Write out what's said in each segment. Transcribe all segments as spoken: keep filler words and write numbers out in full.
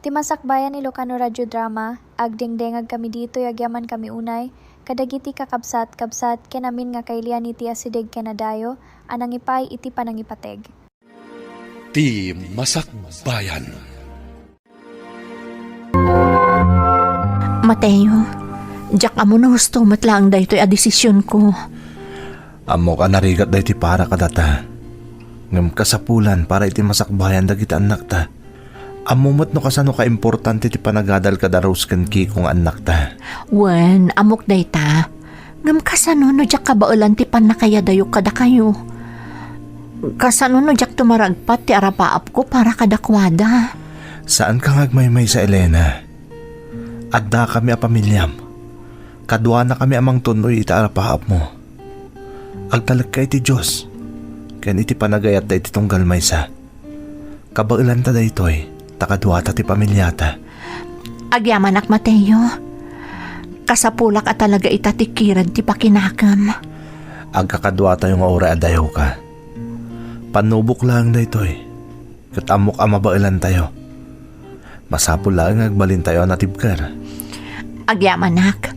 Ti masakbayan Ilocano Radio Drama, agdengdengag kami ditoy agyamankami unay kadagiti kakabsat-kabsat ken amin nga kailian iti asideg ken adayo a nangipaay iti panangipateg. Ti masakbayan. Mateo, diak ammo no husto met laeng daytoy a desisionko. Ammok a narigat daytoy para kadata. Ngem kasapulan para iti masakbayan dagiti annakta. Ammo met no kasano kaimportante ti panagadal kada Rose ken Kiko nga annakta. Wen, ammok dayta. Ngem kasano no diak kabaelan ti pannakayadayok kadakayo? Kasano no diakto maragpat ti arapaapko para kadakuada? Saanka nga agmaymaysa, Elena. Addakami a pamiliam. Kaduanakami a mangtun-oy iti arapaapmo. Agtalekka iti Dios ken iti panagayatta iti tunggal maysa. Kabaelanta daytoy, ta kaduata ti pamiliata. Agyamanak, Mateo. Kasapulak a talaga ita ti kired ti pakinakem. Agkakaduatayo nga uray a dayawka. Pannubok laeng daytoy, ket ammok a mabaelantayo. Masapul laeng nga agbalintayo a natibker. Agyamanak,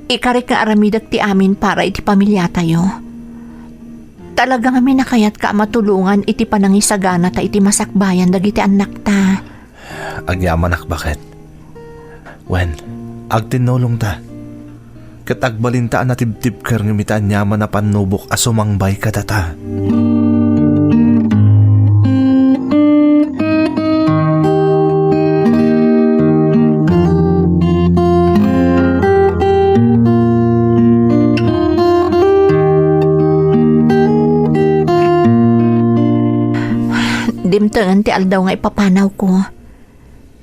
ikarik nga aramidek ti amin para iti pamiliatayo. Talaga ngamin a kayatka a matulongan iti panangisaganata iti masakbayan dagiti annakta. Agyamanak, baket. Wen, agtinnulongta. Ket agbalinta a natibtibker ngem iti aniaman a pannubok a sumangbay kadata. Dimtengen ti aldaw nga ipapanawko.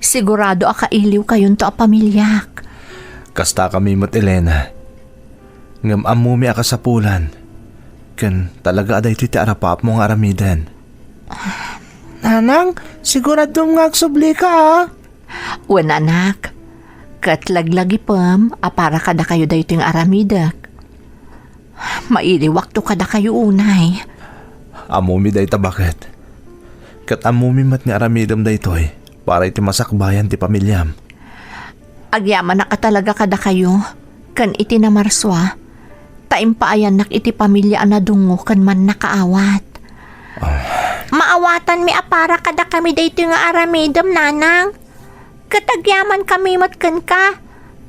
Sigurado a kailiwkayonto a pamiliak. Kastakami met, Elena. Ngem ammomi a kasapulan, ken talaga a daytoy ti arapaapmo nga aramiden. Nanang, siguradom nga agsublika, a? Wen, anak. Ket laglagipem a para kadakayo daytoy nga aramidek. Mailiwakto kadakayo unay. Ammomi dayta, baket. Ket ammomi met nga aramidem daytoy para iti masakbayan ti pamiliam. Agyamanak a talaga kadakayo, ken iti namarsua, ta impaayannak iti pamilia a nadungngo ken mannakaawat. Ah. Maawatanmi a para kadakami daytoy nga aramidem, nanang. Ket agyamankami met kenka,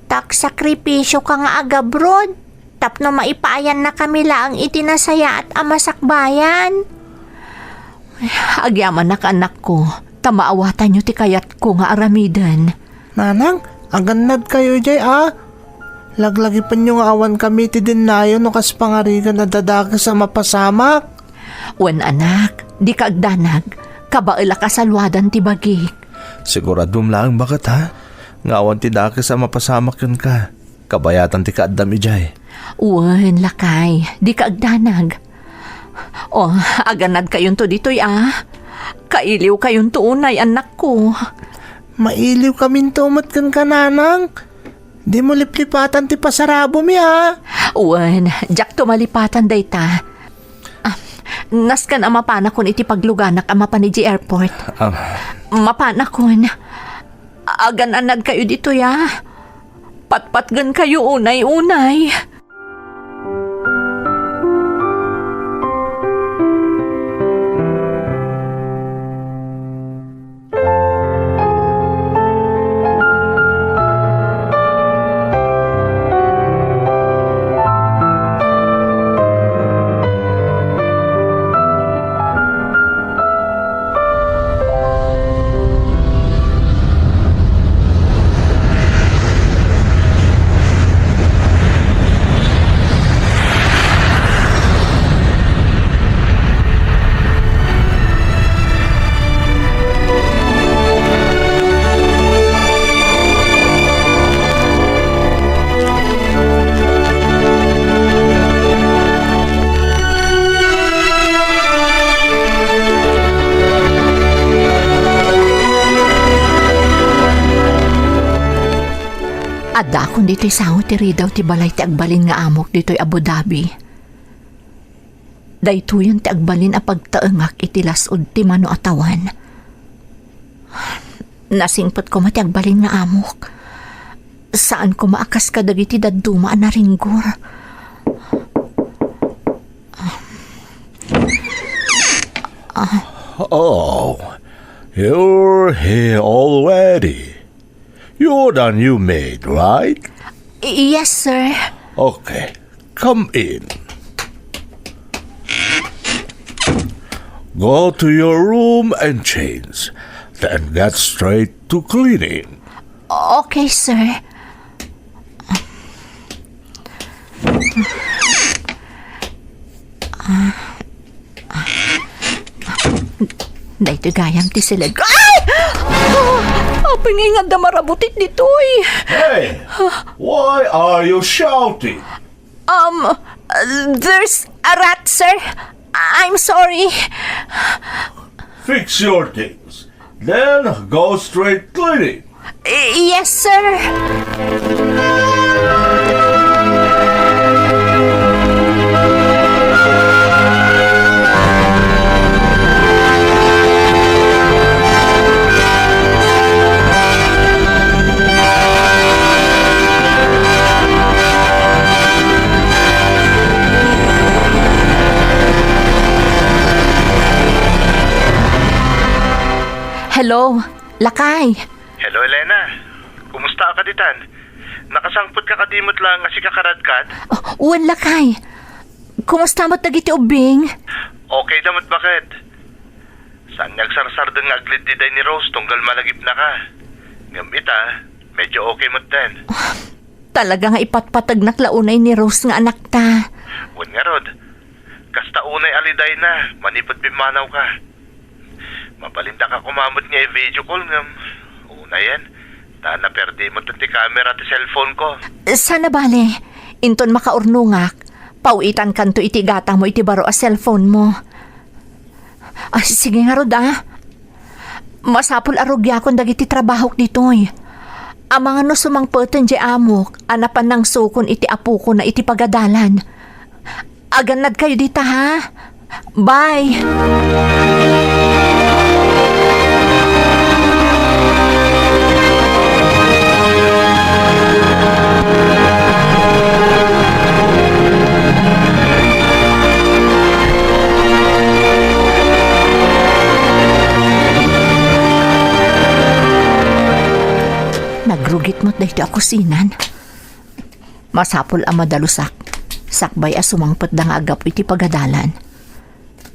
ta agsakripisioka nga agabroad tapno maipaayannakami laeng iti nasayaat a masakbayan. Agyamanak, anakko, ta maawatanyo ti kayatko nga aramiden. Nanang, agannadkayo idiay, a? Laglagipenyo nga awankami ti dennayo no kas pangarigan a dadakes a mapasamak. Wen, anak, dika agdanag. Kabaelak a saluadan ti bagik. Siguradom laeng, baket, ha? Nga awan ti dakes a mapasamak kenka. Kabayatan ti kaaddam idiay. Wen, lakay, dika agdanag. O, agannadkayonto ditoy, a? Kailiwkayonto unay, annakko. Mailiwkaminto met kenka, nanang. Dimo liplipatan ti pasarabomi, a? Wen, diakto malipatan dayta. Ah, nasken a mapanakon iti pagluganak a mapan idiay airport. Ah. Mapanakon. Agan-annadkayo ditoy, a? Patpatgenkayo unay-unay. Addaakon ditoy sango ti ridaw ti balay ti agbalin nga amok ditoy Abu Dhabi. Daytoyen ti agbalin a pagtaengak iti las-ud ti mano a tawen. Nasingpet koma ti agbalin nga amok. Saan koma a kas kadagiti dadduma a naringgor. Oh, you're here already. You're the new maid, right? Yes, sir. Okay, come in. Go to your room and change. Then get straight to cleaning. Okay, sir. Daytoy gayam ti siled ko. Ay! Ah! Apay nga adda marabutit ditoy? Hey! Why are you shouting? Um, uh, there's a rat, sir. I'm sorry. Fix your things. Then go straight cleaning. Y- yes, sir. Hello, lakay. Hello, Elena. Kumusta ka ditan? Nakasangpet ka kadi met laeng a sika karadkad? Oh, wen, lakay. Kumusta met dagiti ubbing? Okay da met baket. Saan nga agsarsardeng nga agliddiday ni Rose tunggal malagipnaka. Ngem ita, medyo okay met den. Talaga nga ipatpategnak la unay ni Rose nga anakta. Wen ngarud, kasta unay a lidayna manipud pimmanawka. Mabalindaka koma met nga i-video call ngem unayen, ta naperdi met ti camera ti cellphone ko. Saan a bale, inton makaurnongak, pawitankanto iti gatangmo iti baro a cellphone mo. Ah, sige ngarud, ah. Masapul a rugiakon dagiti trabahok ditoy. Amangan no sumangpeten diay amok a napan nangsukon iti apokona iti pagadalan. Agannadkayo dita, ha? Bye! Nagrugit met daytoy a kusinan. Masapul a madalusak, sakbay a sumangpetda nga aggapu iti pagadalan.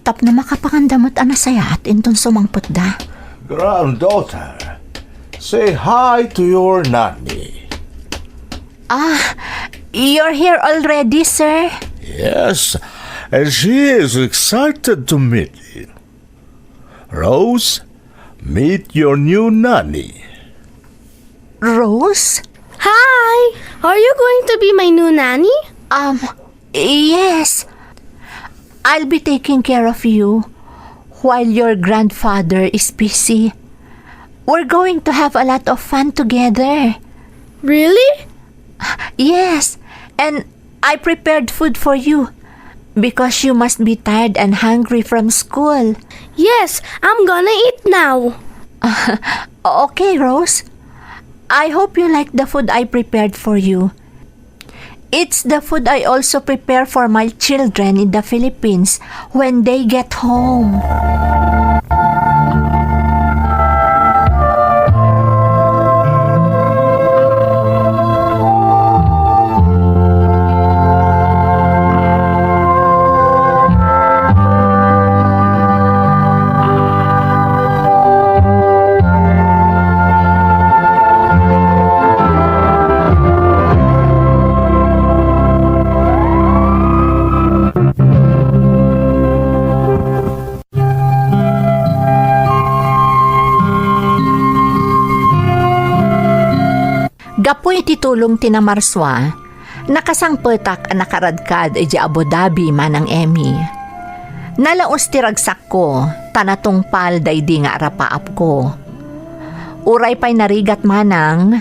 Tapno makapanganda met a nasayaat inton sumangpetda. Granddaughter, say hi to your nanny. Ah, you're here already, sir? Yes, and she is excited to meet you. Rose, meet your new nanny. Rose? Hi! Are you going to be my new nanny? Um, yes. I'll be taking care of you while your grandfather is busy. We're going to have a lot of fun together. Really? Yes, and I prepared food for you because you must be tired and hungry from school. Yes, I'm gonna eat now. Okay, Rose. I hope you like the food I prepared for you. It's the food I also prepare for my children in the Philippines when they get home. Gapu iti tulong ti namarsua, nakasangpetak a nakaradkad idiay Abu Dhabi, Manang Emmy. Nalaus ti ragsakko, ta natungpal daydi nga arapaapko. Uray pay narigat manang,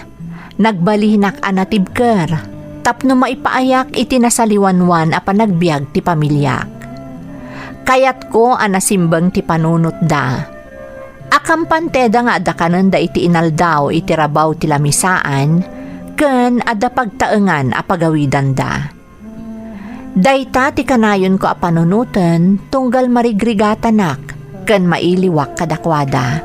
nagbalinak a natibker tapno maipaayak iti nasaliwanwan a panagbiag ti pamiliak. Kayatko a nasimbeng ti panunotda. A Kampanteda nga adda kanenda iti inaldaw iti rabaw ti lamisaan, ken adda pagtaengan a pagawidanda. Dayta ti kanayonko a panunoten tunggal marigrigatanak ken mailiwak kadakuada.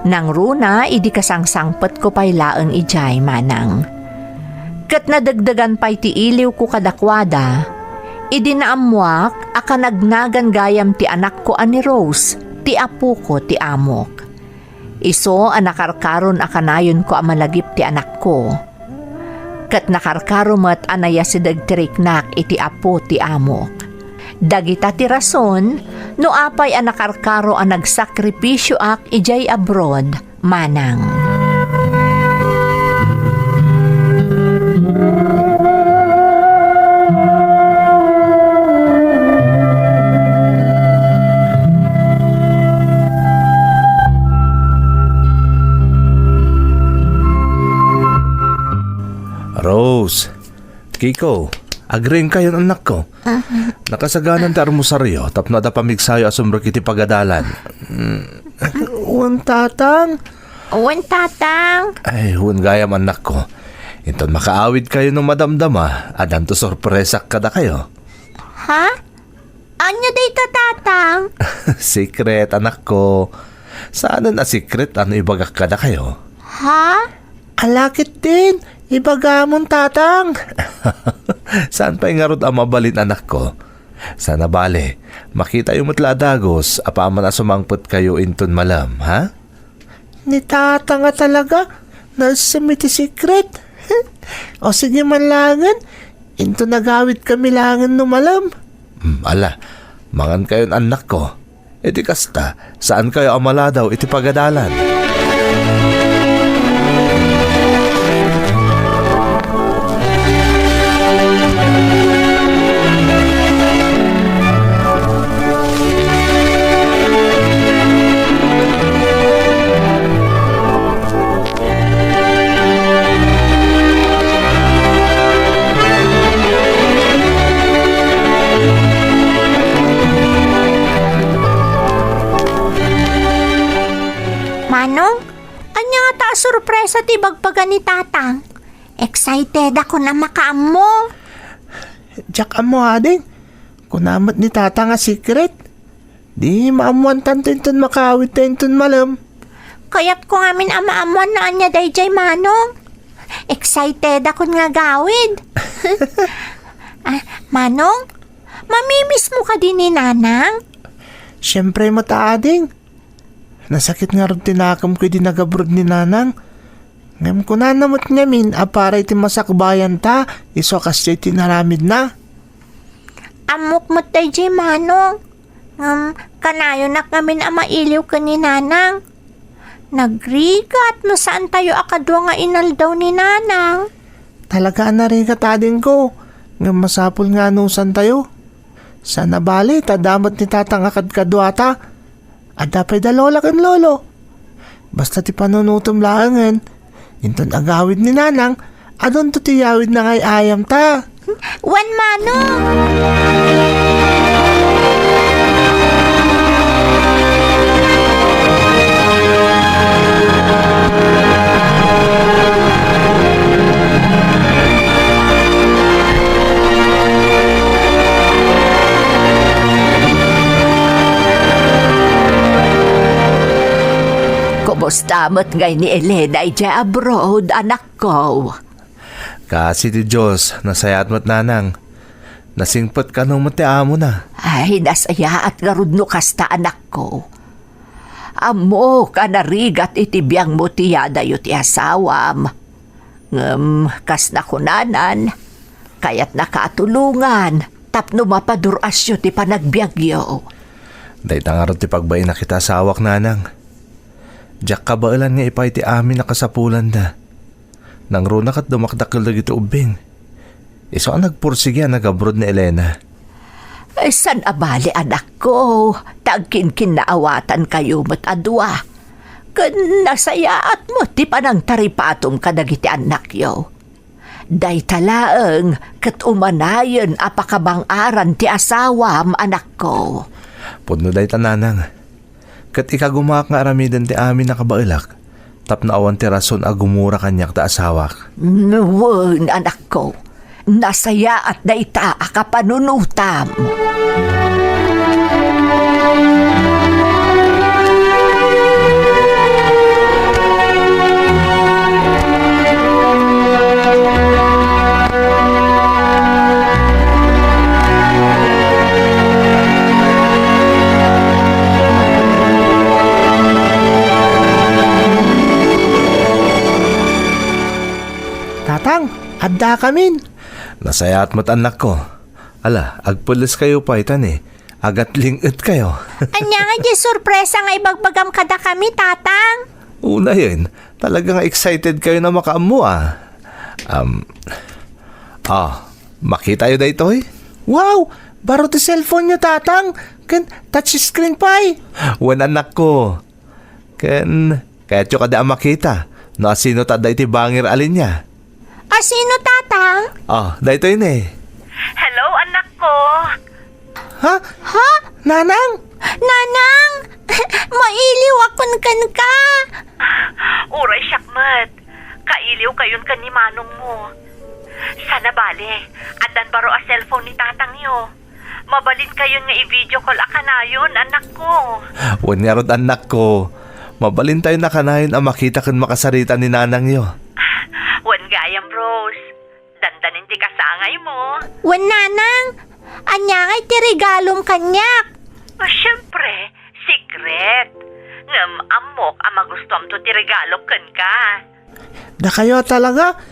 Nangruna idi kasangsangpetko pay laeng idiay manang. Ket nadegdegan pay ti iliwko kadakuada, idi naammoak a kanagnagan gayam ti anakko a ni Rose, ti apoko ti amok. Isu a nakarkaron a kanayonko a malagip ti anakko. Ket nakarkaro met a nayasideg ti riknak iti apo ti amok. Dagita ti rason no apay a nakarkaro a nagsakripisioak idiay abroad, manang. Rose, Kiko, agriingkayon, annakko. Nakasaganan ti armusaryo tapno adda pamigsayo a sumrek iti pagadalan. Mm. Wen, Tatang. Wen, Tatang. Ay, wen gayam, annakko. Inton makaawidkayo no madamdama, addanto sorpresak kadakayo. Ha? Ania dayta, Tatang? Secret, anakko. Saanen a secret a no ibagak kadakayo. Ha? Ala ketdin, ibagamon, Tatang. Saan pay ngarud a mabalin, anakko? Sana bale, makitayo met la a dagus apaman a sumangpetkayo inton malem, ha? Ni Tatang a talaga, naessem iti secret. O sige man laengen, inton agawidkami laengen no malem. Hmm, ala, mangankayon, annakko. Iti kasta, saankayo a maladaw iti pagadalan. Manong, ania ngata a sorpresa ti ibagbaga ni Tatang? Excited ako a makaammo. Diak ammo, ading. Kuna met ni Tatang a secret. Di maammuantanto inton makaawidta inton malem. Kayatko ngamin a maammuan no ania daydiay, Manong. Excited akon nga agawid. Ah, Manong, mamimiss mo kadi ni Nanang? Siempre met, ading. Nasakit ngarud ti nakemko idi nagabroad ni Nanang. Ngem kunana met ngamin a para iti masakbayanta, isu a kasdiay ti inaramidna. Ammok met daydiay, Manong. Ngem, kanayonak ngamin a mailiw ken ni Nanang. Nagrigat no saantayo a kadua nga inaldaw ni Nanang. Talaga a narigat, adingko. Ngem masapul nga anusantayo. Sana bale, ta adda met ni Tatang a kadkaduata. Adda pay da Lola ken Lolo. Basta ti panunotem laengen, inton agawid ni Nanang, adunto ti yawidna nga ay-ayamta. Wen, Manong! Kumusta met ngay ni Elena idiay abroad, anakko? Kaasi ti Dios, nasayaat met, Nanang. Nasingpet kano met ti amona. Ay, nasayaat ngarud no kasta, anakko. Ammok a narigat iti biangmo ti yadayo ti asawam. Ngem kas nakunanan, kayatnaka a tulongan tapno mapadur-asyo ti panagbiagyo. Dayta ngarud ti pagbainnak iti asawak, Nanang. Diak kabaelan nga ipaay ti amin a kasapulanda. Nangruna ket dumakdakkel dagiti ubbing. Isu a nagpursigi a nagabroad ni Elena. Ay, saan a bale, anakko, ta agkinkinnaawatankayo met a dua. Ken nasayaat met ti panangtaripatom kadagiti annakyo. Dayta laeng ket umanayen a pakabang-aran ti asawam, anakko. Pudno dayta, Nanang. Ket ikagumaak nga aramiden ti amin a kabaelak, tapno awan ti rason a gumura kaniak ta asawak. Wen, anakko, nasayaat dayta a kapanunotam. Tatang, addakamin. Nasayaat met, annakko. Ala, agpelleskayo pay, ta ni, agatling-etkayo. Ania nga diay sorpresa nga ibagbagam kadakami, Tatang? Unayen, talaga nga excited kayo na makaammo, ah. Um, ah, makitayo daytoy? Wow! Baro ti cellphone-yo, Tatang! Ken touchscreen pay! Wen, annakko. Ken, kayatyo kadi a makita no asino ta adda iti bangir a linia? Asino, Tatang? Ah, daytoy ni. Hello, annakko. Ha? Ha? Nanang? Nanang! Mailiwakon kenka! Uray siak met. Kailiwkayon ken ni manongmo. Sana bale, addan baro a cellphone ni tatangyo. Mabalinkayon nga i-video call a kanayon, annakko. Wen ngarud, annakko. Mabalintayon a kanayon a makita ken makasarita ni nanangyo. Wen gayam, Rose. Dandanin ti kasangaymo. Wen, Nanang, ania ngay ti regalom kaniak? Ah, siempre, secret. Ngem ammok a magustuamto ti regalok kenka. Dakayo talaga,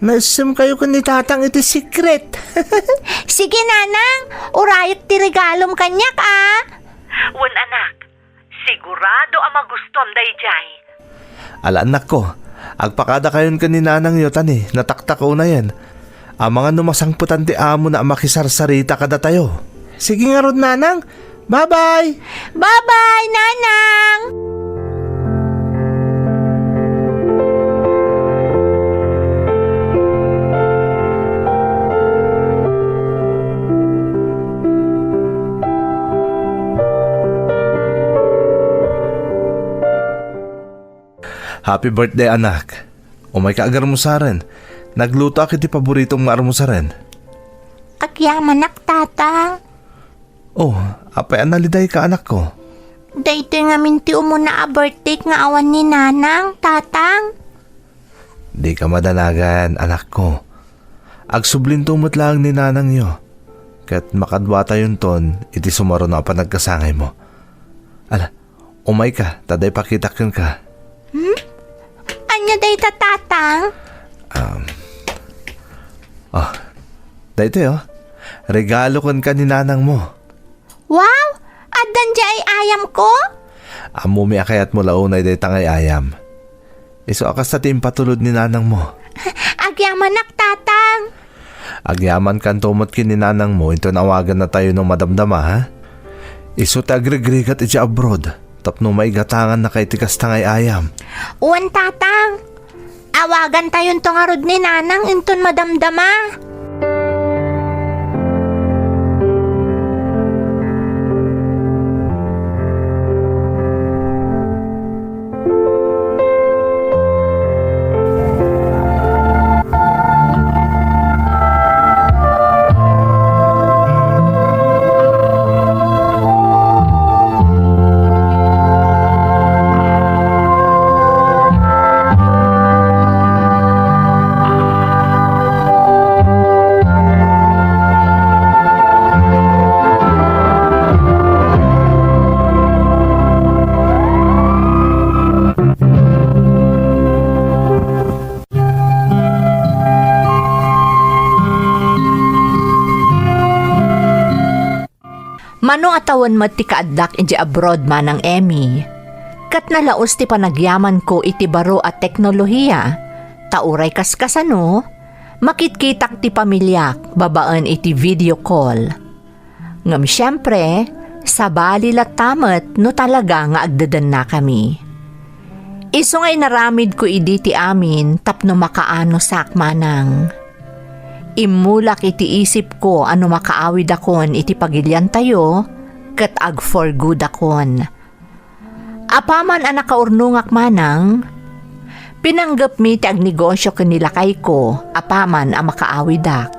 naissemkayo ken ni Tatang iti secret. Sige, Nanang, urayek ti regalom kaniak, a. Wen, anak, sigurado a magustuam daydiay. Ala, annakko, agpakadakayon ken ni nanangyo ta ni, nataktak unayen. Amangan no masangpetan ti amona a makisarsarita kadatayo. Sige ngarud, Nanang. Bye-bye! Bye-bye, Nanang! Happy birthday, anak. Umayka agarmusaren. Naglutoak iti paboritom nga armusaren. Agyamanak, Tatang. Oh, apay a nalidayka, anakko? Daytoy ngamin ti umuna a birthday nga awan ni Nanang, Tatang. Dika madanagan, anakko. Agsublinto met laeng ni nanangyo, ket makaduatayonton iti sumaruno a panagkasangaymo. Ala, umayka, ta adda ipakitak kenka. Hmm? Ania dayta, Tatang? Um, oh, daytoy, oh. Regalo kenka ni nanangmo. Wow! Addan diay ay-ayamko? Ammomi a kayatmo la unay dayta nga ay-ayam. Isu a kasta ti impatulod ni nanangmo. Agyamanak, Tatang. Agyamankanto met ken ni nanangmo inton awagannatayo no madamdama, ha? Isu ti agrigrigat idiay abroad tapno maigatangannaka iti kasta nga ay-ayam. Wen, Tatang. Awagantayonto ngarud ni Nanang inton madamdama. Mano a tawen met ti kaaddak idiay abroad, Manang Emmy, ket nalaus ti panagyamanko iti baro a teknolohia, ta uray kaskasano, makitkitak ti pamiliak babaen iti video call. Ngem siempre, sabali latta met no talaga nga agdedennakami. Isu nga inaramidko idi ti amin tapno makaanosak, Manang. Immulak iti isipko a no makaawidakon iti pagiliantayo, ket ag-for-goodakon. Apaman a nakaurnongak manang, pinanggepmi ti agnegosio ken ni lakayko apaman a makaawidak.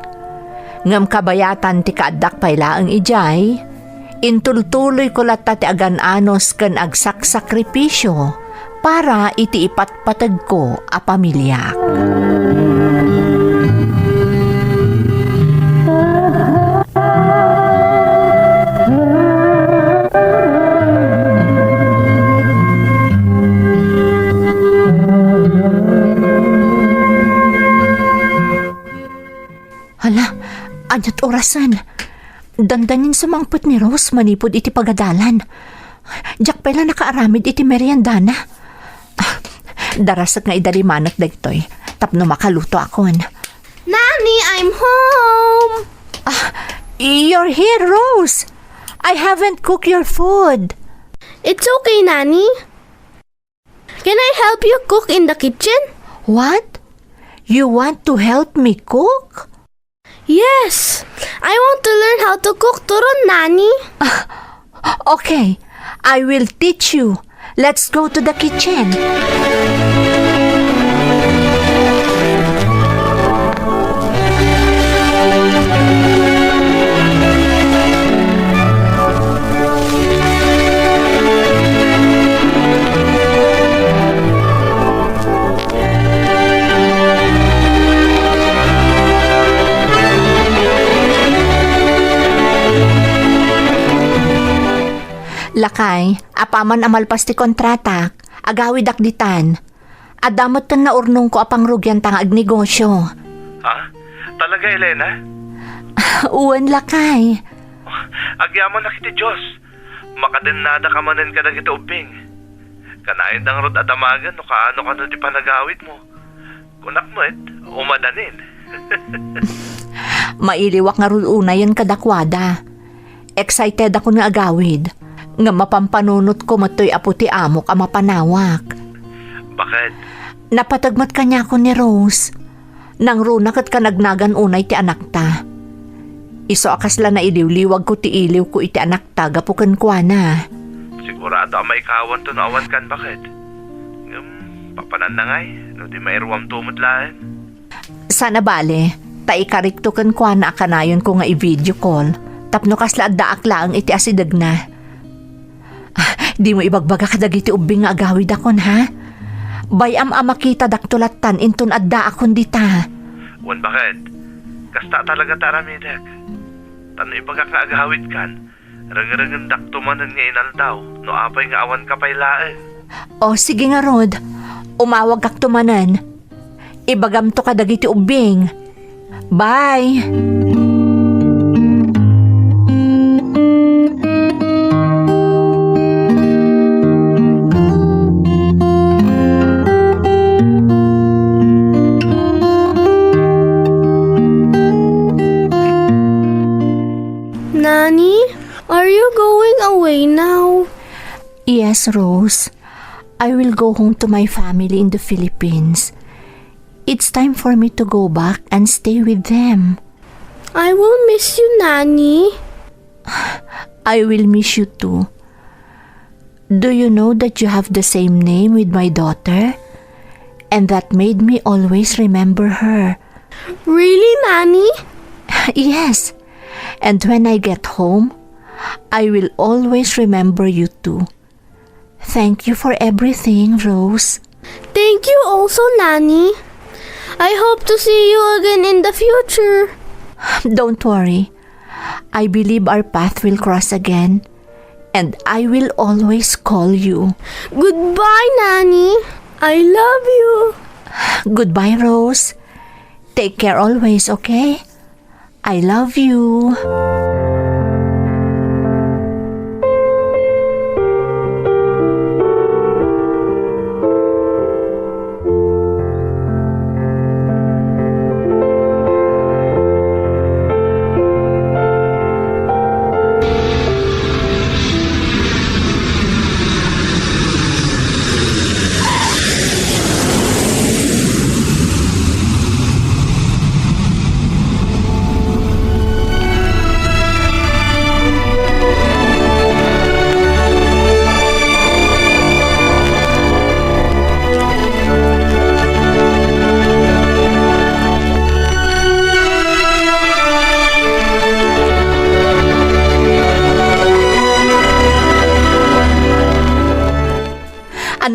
Ngem kabayatan ti kaaddak pay laeng idiay, intultuloyko latta ti agan-anos ken agsaksakripisio para iti ipatpategko a pamiliak. Hala, ania't orasen? Dandanin sumangpet ni Rose manipud iti pagadalan. Diak pay la nakaaramid iti meriendana. Ah, darasek nga idalimanek dagitoy tapno makalutoakon. Nani, I'm home! Ah, you're here, Rose! I haven't cooked your food. It's okay, Nani. Can I help you cook in the kitchen? What? You want to help me cook? Yes! I want to learn how to cook turon, Nani. Okay, I will teach you. Let's go to the kitchen. Lakay, apaman a malpas ti kontratak, agawidak ditan. Adda metten naurnongko a pangrugianta nga agnegosio. Ha? Talaga, Elena? Wen, lakay. Agyamanak iti Dios. Makadennadaka manen kadagiti ubbing. Kanayon ngarud a damagen no kaano kano ti panagawidmo. Kunak met, umadanin. Mailiwak ngarud unayen kadakuada. Excited ako nga agawid. Ngem mapampanunotko met toy apo ti amok a mapanawak. Bakit? Napateg met kaniakon ni Rose. Nangruna ket kanagnagan unay ti anakta. Isu a kasla nailiwliwagko ti iliwko iti anakta gapu kenkuana. Sigurado a maikawanto no awan kan bakit. Ngem, papananna ngay, no di mairuamto met laeng. Saan a bale, ta ikarikto kenkuana a kanayonko nga i-video call, tapno kasla addaak laeng iti asidegna. Ah, dimo ibagbaga kadagiti ubbing nga agawidakon, ha? Bay-am a makitadakto lattan inton addaakon dita. Wen, bakit? Kasta talaga ti aramidek. Tano ibagak nga agawidkan, rengrengendakto manen nga inaldaw no apay nga awanka pay laeng. O, sige ngarud. Umawagakto manen. Ibagamto kadagiti ubbing. Bye! Nani, are you going away now? Yes, Rose. I will go home to my family in the Philippines. It's time for me to go back and stay with them. I will miss you, Nani. I will miss you too. Do you know that you have the same name with my daughter? And that made me always remember her. Really, Nani? Yes. And when I get home, I will always remember you too. Thank you for everything, Rose. Thank you also, Nani. I hope to see you again in the future. Don't worry. I believe our path will cross again, and I will always call you. Goodbye, Nani. I love you. Goodbye, Rose. Take care always, okay? I love you.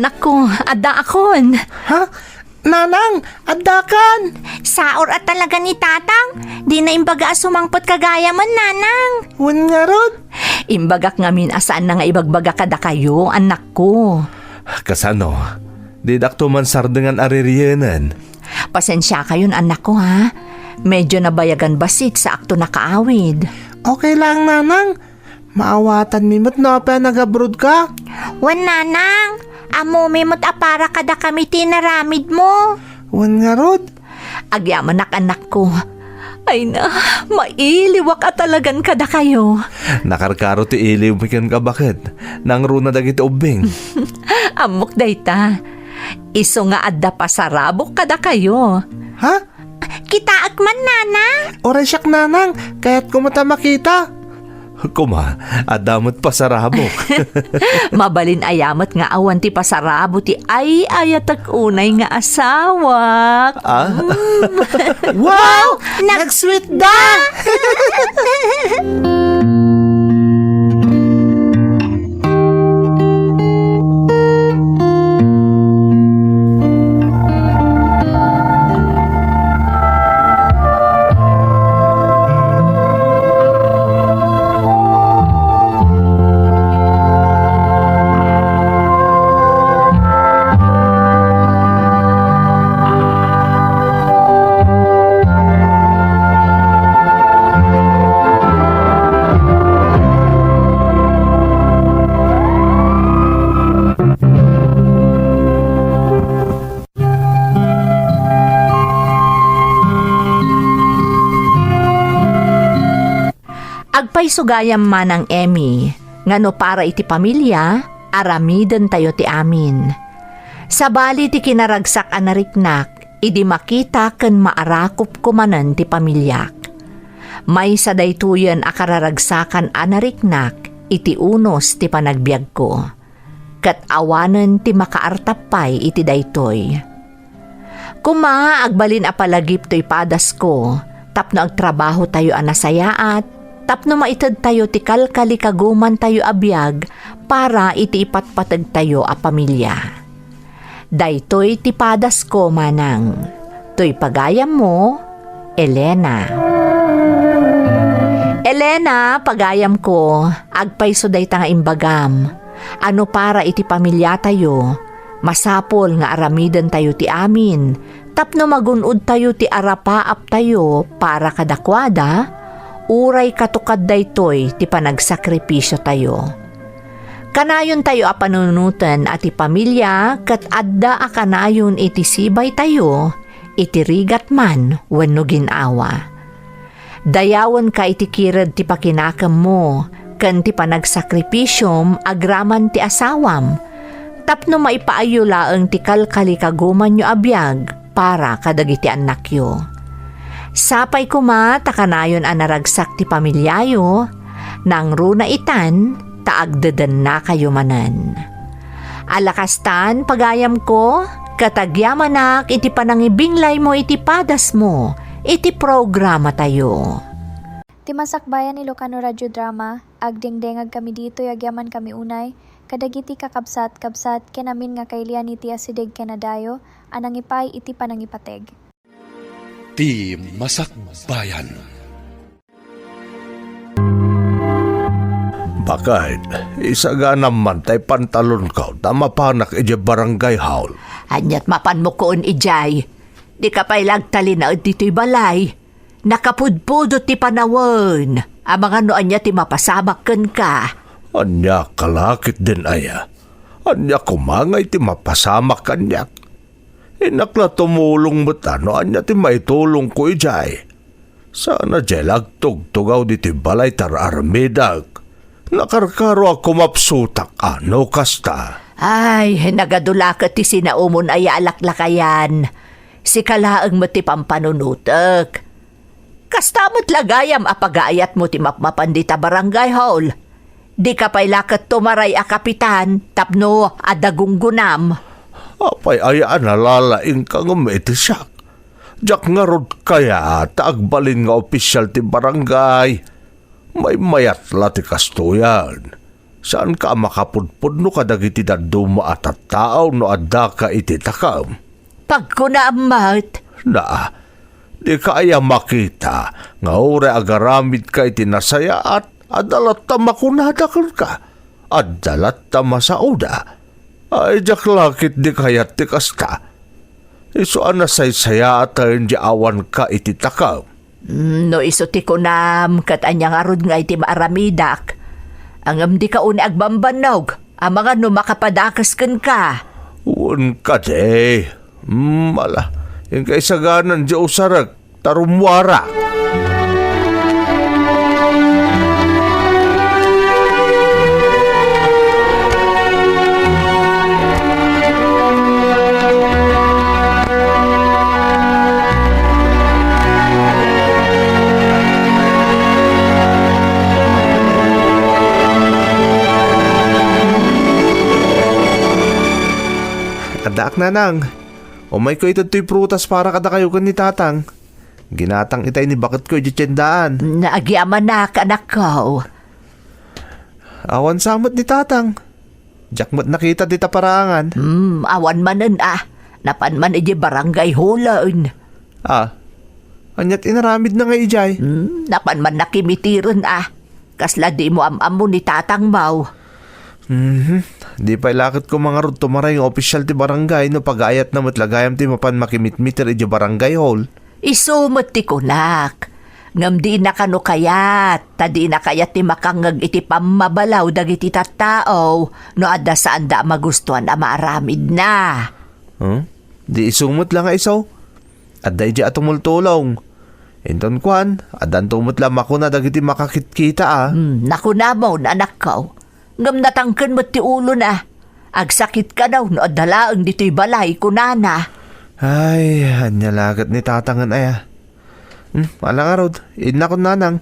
Nakko, addaakon. Ha? Nanang, addakan? Saor a talaga ni Tatang. Dina imbaga a sumangpet ka gayam, Nanang. Wen ngarud? Imbagak ngamin a saanna nga ibagbaga kadakayo, annakko. Kasano? Didakto man sardengan a ririenen. Pasensiakayon, annakko, ha? Medyo nabayagan bassit saakto nakaawid. Okay lang, Nanang. Maawatanmi met no apay a nagabrodka. Wen, Nanang, ammomi met a para kadakami ti inaramidmo. Wen ngarud? Agyamanak, annakko. Ay na, mailiwak a talagan kadakayo. Nakarkaro ti iliwmi ken kabaket. Nangruna dagiti ubbing. Ammok dayta. Isu nga adda pasarabok kadakayo. Ha? Kitaek man, Nana? Uray siak, Nanang. Kayatko met a makita. Kuma, adda met pasarabok. Mabalin aya met nga awan ti pasarabo ti ay-ayatek unay nga asawak. Ah? Mm. Wow! Nag- Nag-sweet da! Agpayso gayam, Manang Emmy, nga no para iti pamilya, aramidentayo ti amin. Sabali ti kinaragsak a nariknak, idi makita ken maarakupko manen ti pamiliak. Maysa daytoyen a kararagsakan a nariknak iti unos ti panagbiagko. Ket awanen ti makaartap pay iti daytoy. Koma, agbalin a palagip toy padasko tapno agtrabahotayo a nasayaat, tapno maitedtayo ti kalkalikagumantayo a biag para iti ipatpategtayo a pamilya. Daytoy ti padasko, Manang. Toy pagayammo, Elena. Elena, pagayamko, agpayso dayta nga imbagam. A no para iti pamilyatayo, masapul nga aramidentayo ti amin tapno magun-odtayo ti arapaaptayo para kadakuada, uray katukad daytoy ti panagsakripisiotayo. Kanayontayo a panunoten a ti pamilya ket adda a kanayon iti sibaytayo, iti rigat man wenno gin-awa. Dayawenka iti kired ti pakinakemmo ken ti panagsakripisom agraman ti asawam, tapno maipaayyo laeng ti kalkalikagumanyo a biag para kadagiti annakyo. Sapay koma ta kanayon a naragsak ti pamiliayo, nangruna itan ta agdedennakayo manen. Ala kastan, pagayamko, ket agyamanak iti panangibinglaymo iti padasmo iti programatayo. Ti Masakbayan Ilocano Radio Drama, agdengdengag kami ditoy agyamankami unay kadagiti kakabsat, kabsat, ken amin nga kailian iti asideg ken adayo a nangipay iti panangipateg. Ti Masakbayan. Bakit, isaganam man tay pantalonko ta mapanak idiay barangay hall? Aniat mapanmo koon idiay? Dika pay la agtalinaed ditoy balay. Nakapudpudot ti panawen. Amangan no ania ti mapasamak kenka. Ania ka la ketdin aya? Ania koma ngay ti mapasamak kaniak? Innak la tumulong met no ania ti maitulongko idiay. Saan a diay la agtugtugaw ditoy balay ti ar-aramidak. Nakarkaro a kumapsutak a no kasta. Ay, nagadu la ket ti sinaumon aya a laklakayan. Sika laeng met ti pampanunotek. Kasta met la gayam a pagaayatmo ti mapmapan dita barangay hall. Dika pay la ket tumaray a kapitan tapno adda gunggonam. Apay aya a nalalaingka ngem iti siak? Diak ngarud kayat ta agbalin nga opisial ti barangay. Maymayat la ti kastoyan. Saanka a makapudpudno kadagiti dadduma a tattao no addaka iti takem. Pagkunaam met. Na, dika aya makita nga uray agaramidka iti nasayaat, adda latta makunada kenka, adda latta masaoda. Ay, diak la ketdi kayat ti kasta. Isu a nasaysayaaten ti awanka iti takem. Mm, no isu ti kunam, ket ania ngarud nga iti maaramidak? Ngem dika unay agbambannog, amangan no makapadakes kenka. Wen kadi. Mm, ala, inka isaganan ti usarek, ta rummuarak. Addaak, nanang. Umayko ited toy prutas para kadakayo ken ni tatang. Ginatang itay ni baketko idiay tiendaan. Naagyamanak, anakko. Awan sa met ni tatang. Diak met nakita dita paraangan. Hmm, awan manen a. Napan man idiay barangay hall-en. Ah, aniat inaramidna nga idiay? Hmm, napan man nakimitiren a. Kasla dimo am-ammo ni tatangmo. Mhm. Di pay la ket ko mangarud tumaray nga opisyal ti barangay no pagaayatna met la gayam ti mapan makimitmiter idiay barangay hall. Isu met ti kunak. Ngem dina kano kayat, ta dina kayat ti makangngeg iti pammabalaw dagiti tattao no adda saanda a magustuan a maaramidna. Hmm? Di isu met la nga isu? Adda idiay a tumultulong. Inton kuan, addanto met la makuna dagiti makakitkita a. Hmm, nakunamon, anakko. Ngem natangken met ti ulona. Agsakit kano no adda laeng ditoy balay, kunana. Ay, ania la ket ni tatangen aya? Hmm, ala ngarud, innakon nanang.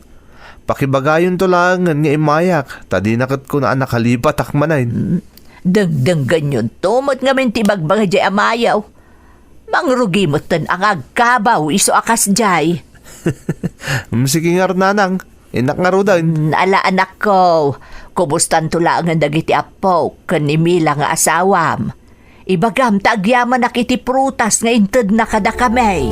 Pakibagayonto laengen nga immayak, ta dina ket kuna a nakalipatak manen. Hmm, dengdenggenyonto met ngamin ti ibagbaga diay amayo. Mangrugi metten a nga agkabaw isu a kasdiay. Mm, sige ngarud, nanang. Innak ngaruden. Mm, ala, anakko. Kumustanto laengen dagiti appok ken ni Mila nga asawam? Ibagam ta agyamanak iti prutas nga intedna kadakami.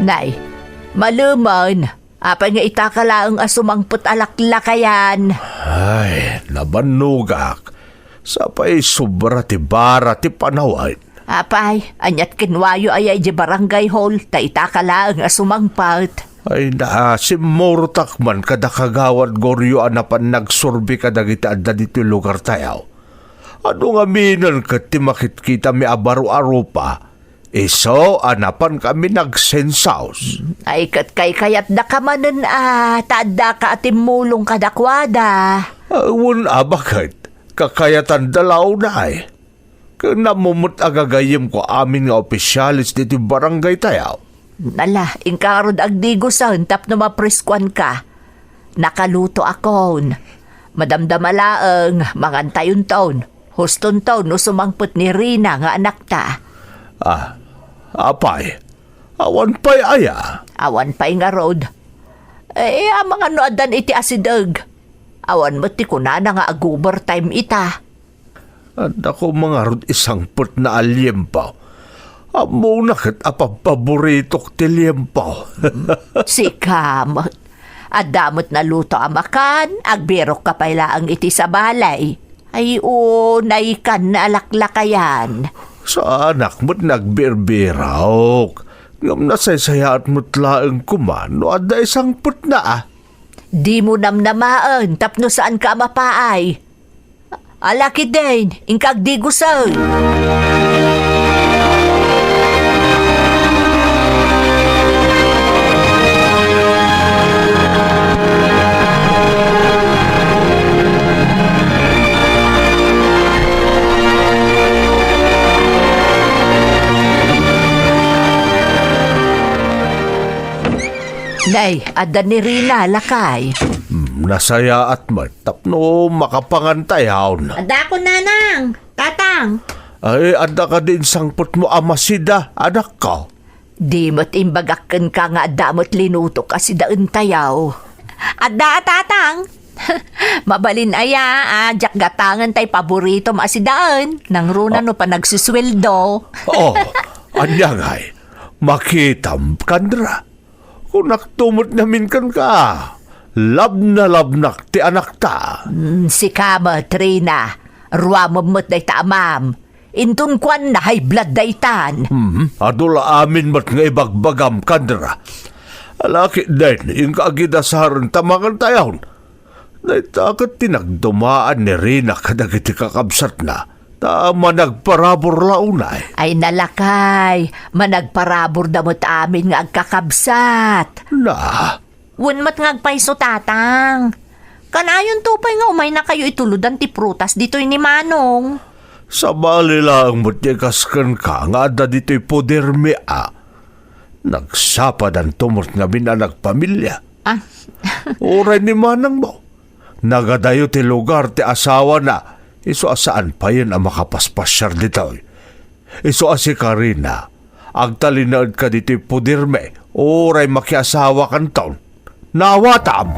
Nay, malemen, apay nga itaka laeng a sumangpet a laklakayan? Ay, nabannogak. Sa pay sobra ti bara ti panawen. Apay, aniat kenkuayo aya idiay barangay hall, ta itaka laeng a sumangpet? Ay na, simmurotak man kada Kagawad Gorio a napan nagsurbi kadagiti adda ditoy lugartayo. Adu ngamin ket ti makitkitami a baro a rupa, isu a napankami nagsensaos. Ay, ket kaykayatdaka manen a, ta addaka a timmulong kadakuada. Ah, wen a, baket, kakayatanda la unay. Ken ammo met a gagayyemko amin nga opisyales ditoy barangaytayo. Ala, inka ngarud agdigusen tapno mapreskuanka. Nakalutoakon. Madamdama laeng, mangantayonton. Hustonton no sumangpet ni Rina nga anakta. Ah, apay, awan pay aya? Awan pay ngarud. Eh, amangan no addan iti asideg. Awan met ti kunana nga ag-overtime ita. Adda koma ngarud isangpetna a liempo. Ammona ket a pabpaboritok ti liempo. Sika met. Adda met naluto a makan, agbirokka pay laeng iti sabali. Ay, unay kan a laklakayan. Saanak met nagbirbirok. Ngem nasaysayaat met laeng koma no adda isangpetna a. Dimo namnamaen tapno saanka a mapaay. Ala ketdin, inka agdigusen. Ay, adda ni Rina, lakay. Hmm, nasayaat met tapno makapangan tayon. Adda ko, Nanang, Tatang. Ay, adda kadi insangpetmo a masida, anakko? Di met imbagak kenka nga adda met linutok a sidaentayo. Adda a, Tatang. Mabalin aya, a, diak gatangen tay paboritom a sidaen. Nangruna no panagsusueldo. Oh, ania ngay? Makitam, Kandra. Kunakto met ngamin kenka. Labnalabnak ti anakta. Mm, sika met, Rina. Ruamem met dayta amam. Inton kuan na high blood daytan. Hmm, adu la amin met nga ibagbagam, Kandra. Alakiden, inka agidasaren ta mangan tayon. Dayta ket ti nagdumaan ni Rina kadagiti kakabsatna, ta managparabur la unay. Ay nalakay, managparabur da met amin nga agkakabsat. Na, Wen met nga agpayso, Tatang. Kanayonto pay nga umaynakayo itulodan ti prutas ditoy ni Manong. Sabali laeng met ti kas kenka nga adda ditoy pudermi a. Nagsapadanto met ngamin a nagpamilia. Ah. Uray ni manangmo. Nagadayo ti lugar ti asawana, isu a saan payen a makapaspasiar ditoy. Isu a sika, Rina, agtalinaedka ditoy pudermi, uray makiasawakanton. Naawatam!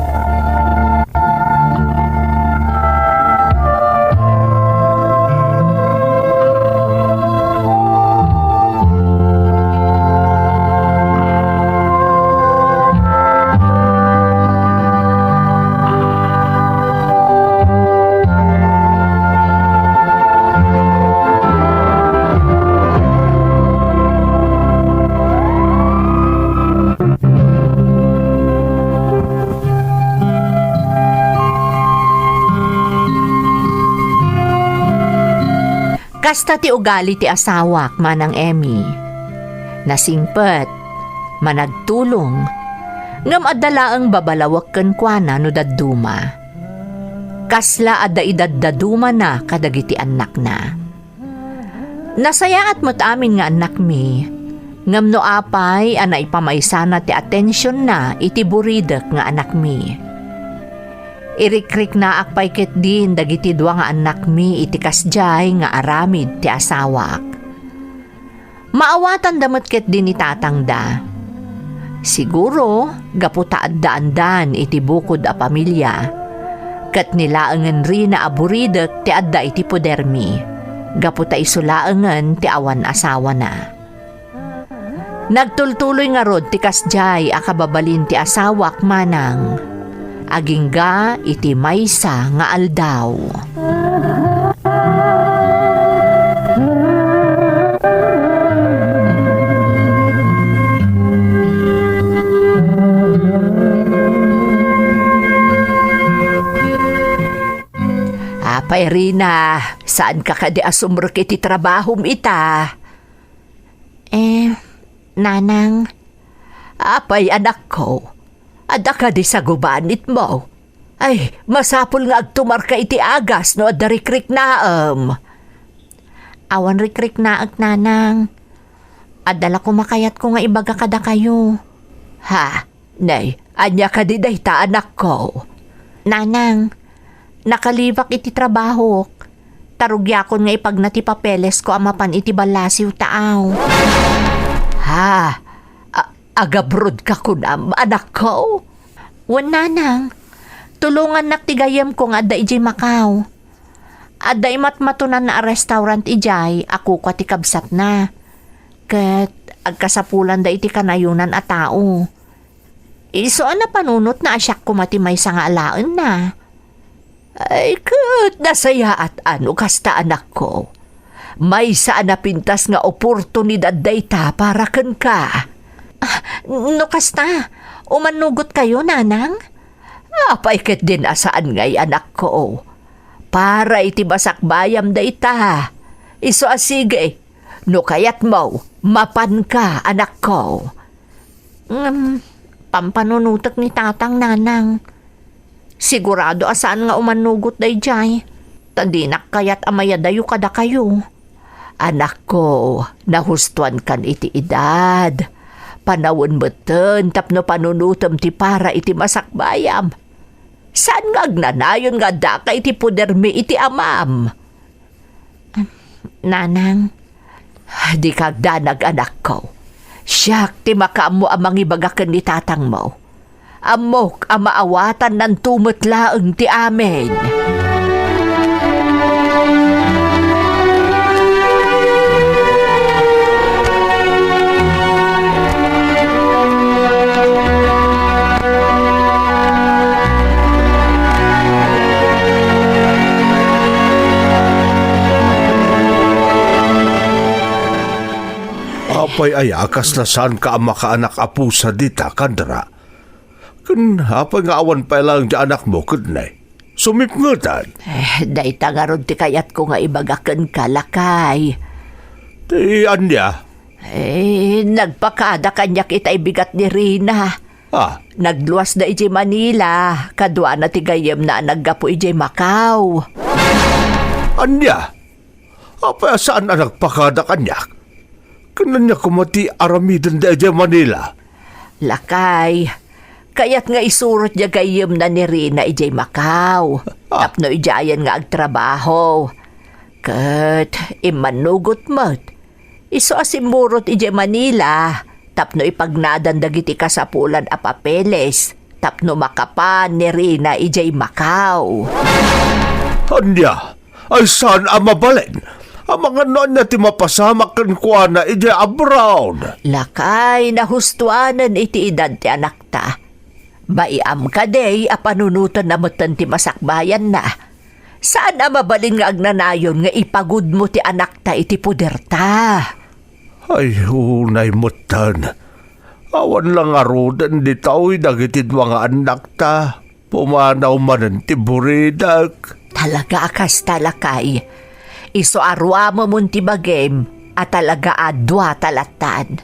Kasta ti ugali ti asawak, Manang Emmy. Nasingpet, managtulong, ngem adda laeng babalawek kenkuana no dadduma. Kasla adda idaddadumana kadagiti annakna. Nasayaat met amin nga annakmi, ngem no apay a naipamaysana ti atensionna iti buridek nga anakmi. Irikriknaak pay ketdin dagiti dua nga annakmi iti kasdiay nga aramid ti asawak. Maawatanda met ketdi ni tatangda. Siguro, gapu ta addaandan iti bukod a pamilia, ket ni laengen Rina a buridek ti adda iti pudermi, gapu ta isu laengen ti awan asawana. Nagtultuloy ngarud ti kasdiay a kababalin ti asawak manang. Agingga iti maysa nga aldaw. Apay, Rina, saanka kadi a sumrek iti trabahom ita? Eh, Nanang. Apay, anakko? Adda kadi sagubanitmo? Ay, masapul nga agtumarka iti agas no adda rikriknaem. Awan rikriknaek, Nanang. Adda la koma kayatko nga ibaga kadakayo. Ha? Nay, ania kadi dayta, anakko? Nanang, nakalibak iti trabahok. Ta rugiakon nga ipagna ti papelesko a mapan iti ballasiw ta aw. Ha? A-, agabrodka kunam, anakko? Wen, Nanang. Tulongannak ti gayyemko nga adda idiay Macau. Adda imatmatonanna a restaurant idiay a kukua ti kabsatna. Ket agkasapulanda iti kanayonan a tao. Isu a napanunotna a siak koma ti maysa nga alaenna. Ay, ket nasayaat a no kasta, anakko. Maysa a napintas nga oportunidad dayta para kenka. Ah, no kasta, umannugotkayo, Nanang? Apay ketdin a saan ngay, anakko. Para iti masakbayam dayta. Isu a sige, no kayatmo, mapanka, anakko. Ngem, pampanunotek ni Tatang, Nanang. Sigurado a saan nga umannugot daydiay, ta dinak kayat a mayadayo kadakayo. Anakko, nahustoankan iti edad. Panawen metten tapno panunotem ti para iti masakbayam. Saan nga agnanayon nga addaka iti podermi iti amam. Nanang. Dika agdanag, anakko. Siak ti makaammo a mangibaga ken ni tatangmo. Ammok a maawatannanto met laeng ti amin. Apay aya a kasla saanka a makaanak a pusa dita, Kandra? Ken apay nga awan pay laeng ti anakmo ket ne? Sumipngetan. Eh, dayta ngarud ti kayatko nga ibaga kenka, lakay. Ti ania? Eh, nagpakada kaniak ita ibigat ni Rina. Ah. Nagluasda idiay Manila, kaduana ti gayyemna a naggapu idiay Macau. Ania? Apay a saan a nagpakada kaniak? Ken ania koma ti aramidenda idiay Manila? Lakay, kayat nga isurot diay gayyemna ni Rina idiay Macau, ah, tapno idiayen nga agtrabaho. Ket immanugot met, isu a simmurot idiay Manila tapno ipagnadan dagiti kasapulan a papeles tapno makapan ni Rina idiay Macau. Ania? Ay saan a mabalin? Amangan no ania ti mapasamak kenkuana idiay abroad? Lakay, nahustuanen iti edad ti anakta. Maiam kadi a panunotenna metten ti masakbayanna. Saan a mabalin nga agnanayon nga ipagudmo ti anakta iti poderta. Ay, unay metten. Awan la ngaruden ditoy dagiti dua nga annakta. Pumanaw manen ti buridek. Talaga a kasta, lakay. Isu a ruamemon ti bagim a talaga a duata lattan.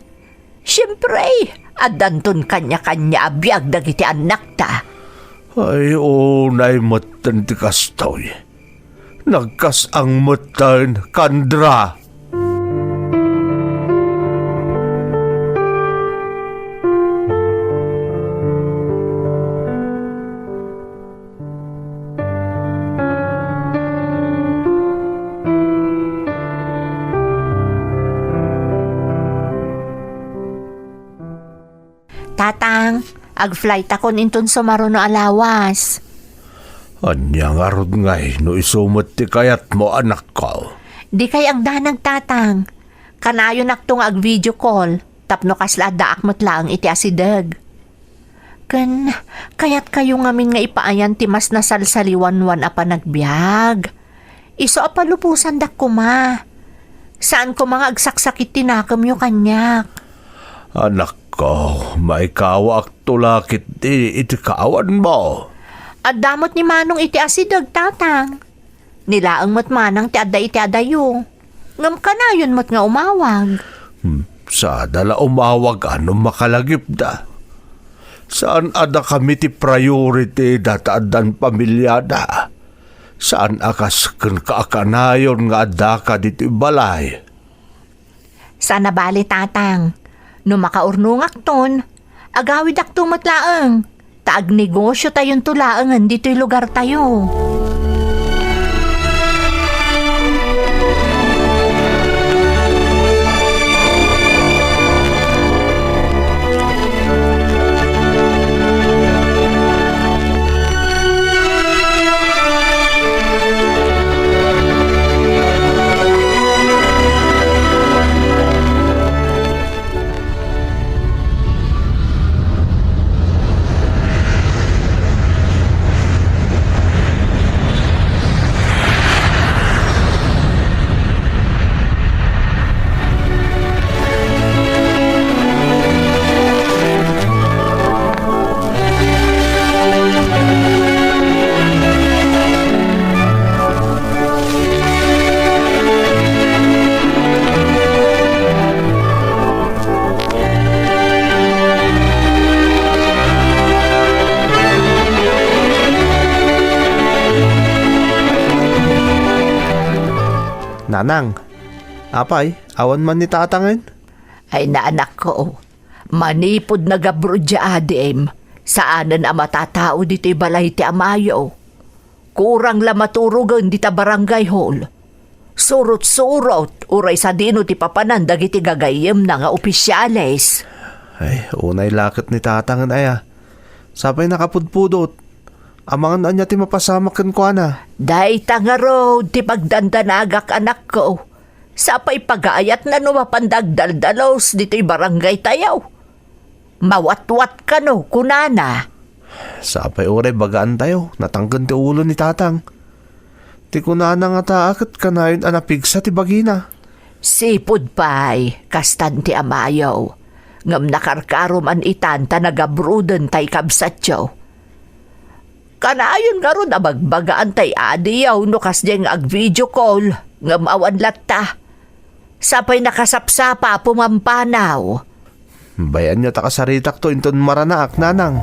Siempre, addanton kaniakania a biag dagiti annakta. Ay, unay metten ti kastoy. Nagkas-ang metten, Kandra. Tatang, agflightakon inton sumaruno a lawas. Ania ngarud ngay no isu met ti kayatmo, anakko? Dikay agdanag, Tatang. Kanayonakto nga ag-video call tapno kasla addaak met laeng iti asideg. Ken kayatkayo ngamin nga ipaayan ti mas nasalsaliwanwan a panagbiag. Isu a palubosandak koma. Saan koma nga agsaksakit ti nakemyo kaniak. Anakko, maikawaakto la ketdi iti kawanmo. Adda met ni Manong iti asideg, Tatang. Ni laeng met manang ti adda iti adayo. Ngem kanayon met nga umawag. Hmm, sada la umawag a no makalagipda. Saan a dakami ti priority data addan pamiliada. Saan a kas kenka a kanayon nga addaka ditoy balay. Saan a bale, Tatang. No makaurnongakton, agawidakto met laeng, ta agnegosiotayon to laengen ditoy lugartayo. Nanang, apay, awan man ni tatangen? Ay, naanakko, Manipud nagabroad ti adim, saanen a matatao ditoy balay ti amayo. Kurang la maturogen dita barangay hall. Surot-surot, uray sadino ti papanan dagiti gagayyemna nga opisyales. Ay, unay la ket ni Tatang, aya. Sapay nakapudpudot. Amangan ania ti mapasamak kenkuana. Dayta ngarud ti pagdandanagak, anakko. Sapay pagaayatna no mapanda agdaldalus ditoy barangaytayo. Mawatwat kano, kunana. Sapay uray bagaantayo, natangken ti ulo ni Tatang. Ti kunana ngata a ket kanayon a napigsa ti bagina. Sipud pay, kastan ti amayo. Ngem nakarkaro man itan ta nagabroaden tay kabsatyo. Kanayon ngarud a bagbagaan tay adiyo no kasdiay nga ag-video call, ngem awan latta. Sapay nakasapsapa a pumampanaw. Bay-anyo ta kasaritakto inton maranaak, nanang.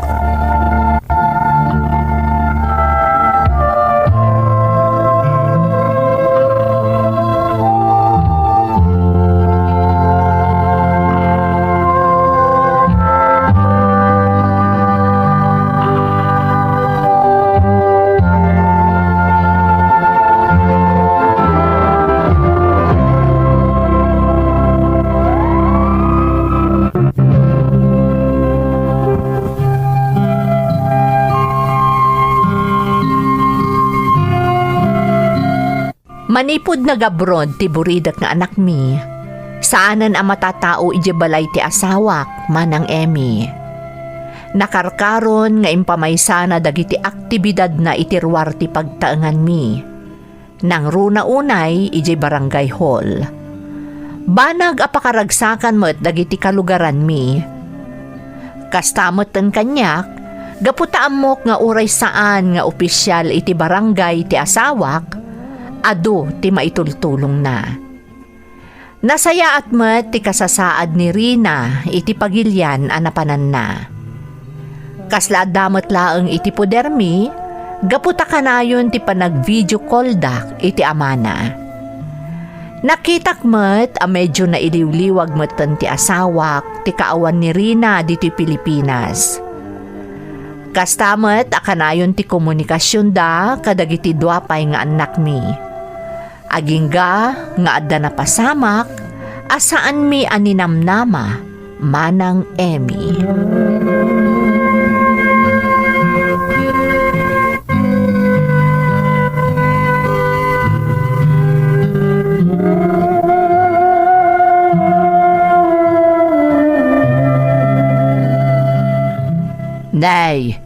Manipud nagabroad ti buridek nga anakmi, saanen a matatao idiay balay ti asawak, Manang Emmy. Nakarkaron nga impamaysana dagiti aktibidadna iti ruar ti pagtaenganmi. Nangruna unay idiay barangay hall. Banag a pakaragsakan met dagiti kalugaranmi. Kasta metten kaniak, gapu ta ammok nga uray saan nga opisial iti barangay ti asawak, adu ti maitultulongna. Nasayaat met ti kasasaad ni Rina iti pagilian a napananna. Kasla adda met laeng iti podermi, gapu ta kanayon ti panag-video calldak iti amana. Nakitak met a medio nailiwliwag metten ti asawak ti kaawan ni Rina ditoy Pilipinas. Kasta met a kanayon ti komunikasionda kadagiti dua pay nga annakmi. Agingga nga adda napasamak a saanmi a ninamnama, Manang Emmy. Nay,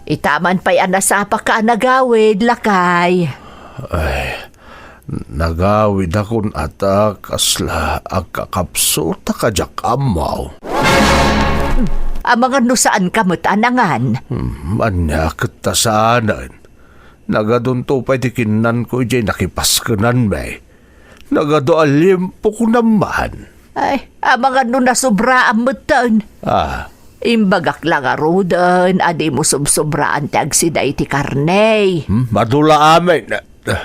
itaman pay a nasapaka a nagawid, lakay. Ay, nagawidakon ata kasla agkakapsut a diak ammo. Amangan no saanka met a nangan. Hmm, ania ket ta saanen? Nagadunto pay ti kinnanko idiay nakipaskenanmi. Nagadu a liempo kunam man. Ay, amangan no nasobraam metten. Ah. Imbagak la ngaruden a dimo sobsobraan ti agsida iti karne. Hmm, adu la amin. Na,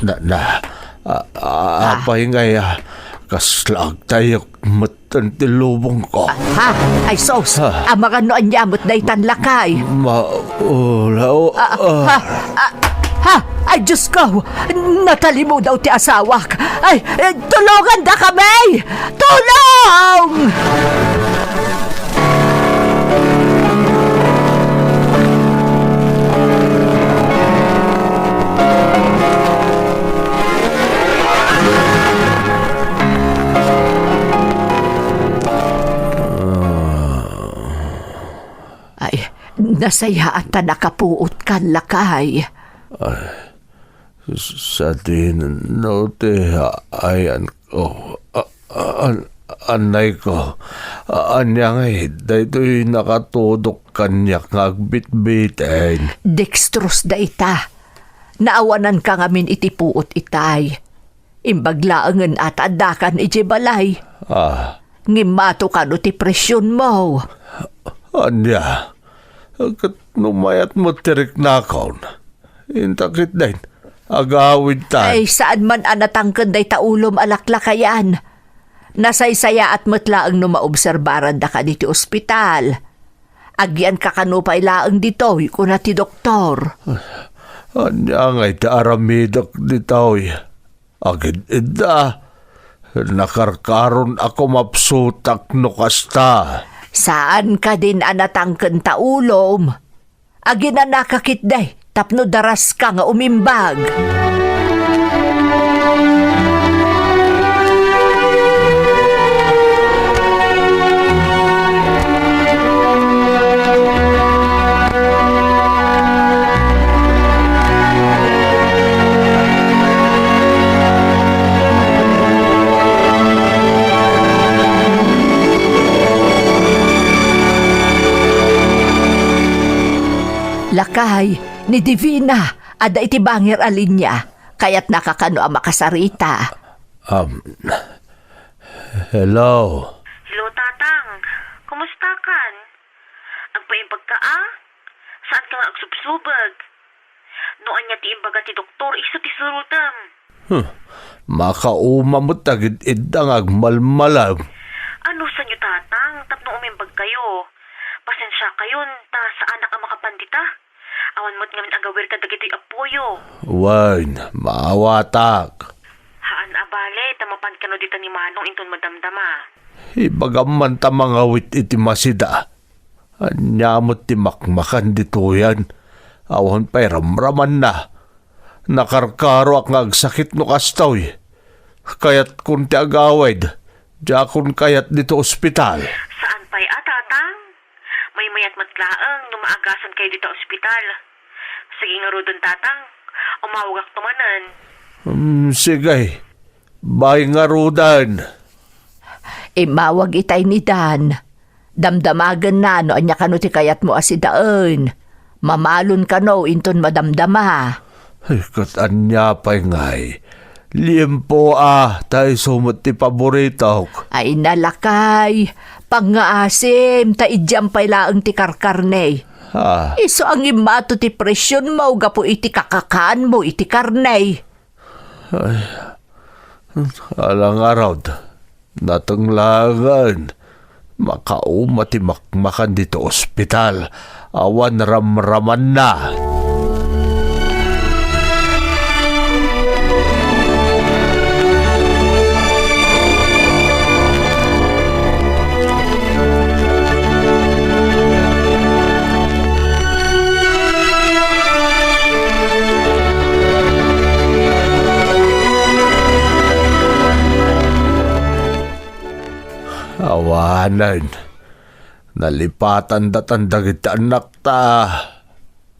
na, na, a, a, Ah. Apay ngay, ah, kasla agtayyek metten ti lubongko. Ah, ha? Ay, sus! Ah. Amangan no ania met daytan, lakay. Ma-, ula-, o-, Ah, ah. Ha? Ah, ha? Ay, Diyos ko! Natalimudaw ti asawak! Ay, eh, tulongandakami! Tulong! Ay, nasayaat ta nakapuotkan, lakay. Ay, sadino ti ayanko? A-, a-, an-, anayko? A-, ania ngay daytoy nakatudok kaniak nga agbitbiteng? Dextrose dayta. Naawananka ngamin iti puot itay. Imbag laengen a ta addakan idiay balay. Ah. Ngimmato kano ti presionmo. Ania? Ket no mayat met ti riknakon, inta ketdin, agawidtan. Ay, saan man a natangken dayta ulom a laklakayan. Nasaysayaat met laeng no maobserbaran daka ditoy ospital. Agyanka kano pay laeng ditoy, kuna ti doktor. Ania nga iti aramidek ditoy? Agid-idda, nakarkaron a kumapsutak no kasta. Saan kadin a natangken ta ulom? Aginanaka ketdi tapno daraska nga umimbag. Lakay, ni Divina, adda iti bangir a linia. Kayatnaka kano a makasarita. Um, hello? Hello, Tatang. Kumustakan? Agpaimbagka a? Saanka nga agsubsubeg? No ania ti imbaga ti doktor, isu ti surotem. Huh. Makauma met dagiti idda nga agmalmalem. Anusanyo, Tatang, tapno umimbagkayo? Pasensiakayon, ta saanak a makapan dita. Awan met ngamin agawir kadagitoy appoyo. Wen, maawatak. Haan a bale, ta mapan kano dita ni Manong inton madamdama. Ibagam man ta mangawit iti masida. Ania met ti makmakan ditoyen? Awan pay ramramanna. Nakarkaroak nga agsakit no kastoy. Kayatkon ti agawid. Diakon kayat ditoy ospital. Saan pay a, Tatang? Maymayat met laeng no maagasankayo dita ospital. Sige ngaruden, Tatang. Umawagakto manen. Hmm, sige. Bye ngaruden. Immawag itay ni Dan. Damdamagenna no ania kano ti kayatmo a sidaen. Mamalon kano inton madamdama. Ay, ket ania pay ngay? Liempo a, ta isu met ti paboritok. Ay, nalakay. Pangngaasim, ta idiam pay laeng ti karkarne. Ah. Isu a ngimmato ti presionmo gapu iti kakakaanmo iti karne. Ay, ala ngarud. Nateng laengen, makauma ti makmakan ditoy ospital, awan ramramanna. Awanen. Nalipatandatan dagiti annakta.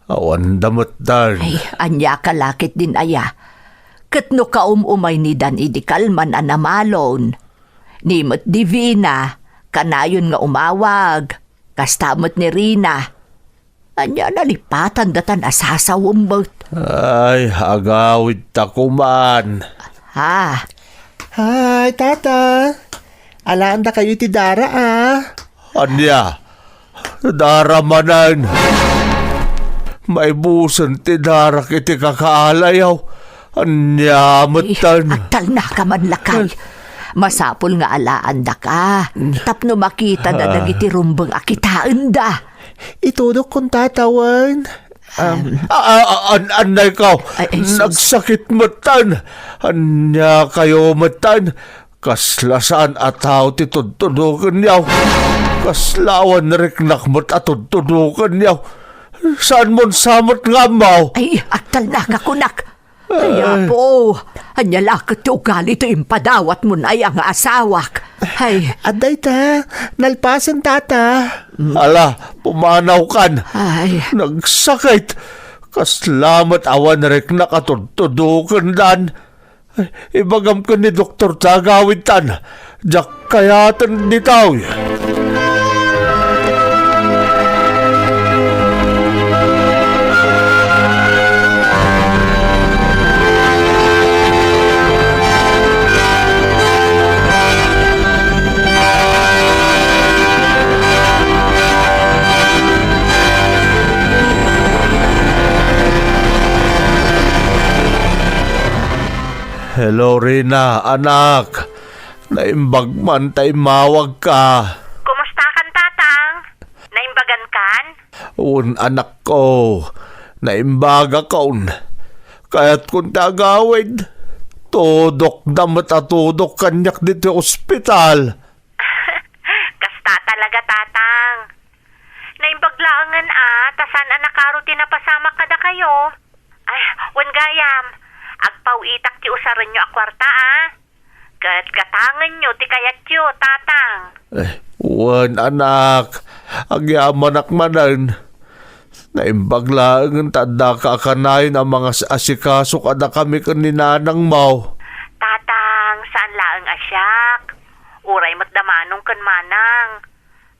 Awanda metten. Ay, aniaka la ketdin aya? Ket no kaum-umay ni Dan idi kalman a namalon. Ni met Divina, kanayon nga umawag. Kasta met ni Rina. Ania nalipatandatan a sasawem met? Ay, agawidta koman. Ha? Ay, Tata. Alaandakayo iti dara, a. Ania? Dara manen. Maibusen ti darak iti kakaalayaw. Ania metten? Ay, agtalnaka man, lakay. Masapul nga alaandaka tapno makita da dagiti rumbeng a kitaenda. Itudok kon tatawen. Um, a, a, a, an, annay kaw? Ay, ay, sus. Nagsakit metten. Ania kayo metten? Kasla saan a tao ti tudtudokenyaw. Kasla awan riknak met a tudtudokenyaw. Saan mon sa met nga ammo? Ay, agtalnaka, kunak. Ay, Apo, ania la ket ti ugali ti impadawatmon aya nga asawak? Ay. Adda ita, nalpasen, Tata. Ala, pumanawkan. Ay. Nagsakit. Kasla met awan riknak a tudtudoken, Dan. Ay, ibagam ken ni doktor ta agawidtan. Diak kayaten ditoy. Hello, Rina, anak. Naimbag man ta immawagka. Kumustakan, Tatang? Naimbagankan? Wen, anakko, naimbagakon. Kayatkon ti agawid. Tudokda met a tudok kaniak ditoy ospital. Kasta talaga, Tatang. Naimbag laengen a, ta saan a nakaro ti napasamak kadakayo. Ay, wen gayam, agpaw-itak ti usarenyo a kuarta, a. Ket gatangenyo ti kayatyo, Tatang. Eh, wen, anak, agyamanak manen. Naimbag laengen ta addaka a kanayon a mangas-asikaso kadakami ken ni nanangmo. Tatang, saan laeng a siak. Uray met da Manong ken Manang.